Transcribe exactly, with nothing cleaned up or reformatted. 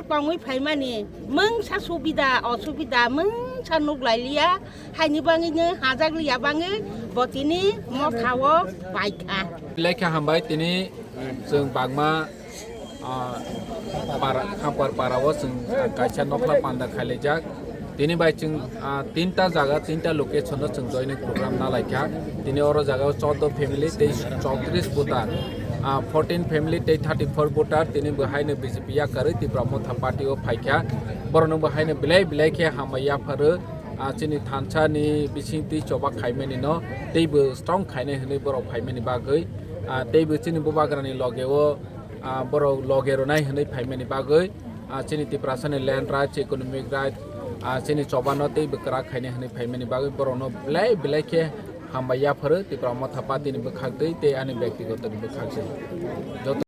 Tongwi phaimani mungsa subida osubida mungsa nuklailiya, haini bangwino hajakliya bangwi bo tini mothao paikha. Lekha hambai tini chwng bangma, ah, para, Khampar para o chwng kaisa nokhla panda khailaijak. Tini bai chwng, ah, tinta jaga, tinta location o chwng joining program nalaikha. Tini oro jaga o chordo family tei chowtris voter, ah, fourteen family tei thirty four voter tini bo haino B J P yakarwi Tipra Motha Party o phaikha. Borokno bo haino belai belai khe hambai yapharo, ah, chini thansa ni bising twi choba khaimani no teibo strong khainai hwnwi borok phaimani bagwi, ah, teibo chini bubagrani loge o, ah, borok loge rwnai hwnwi phaimani bagwi, ah, chini Tiprasani land rights, economic rights, ah, chini chobano teibo kwrak khainai hwnwi phaimani bagwi borokno belai belai khe hambai yapharo Tipra Motha Party ni bwkhak twi tei ani byaktigoto ni bwkhak twi. Joto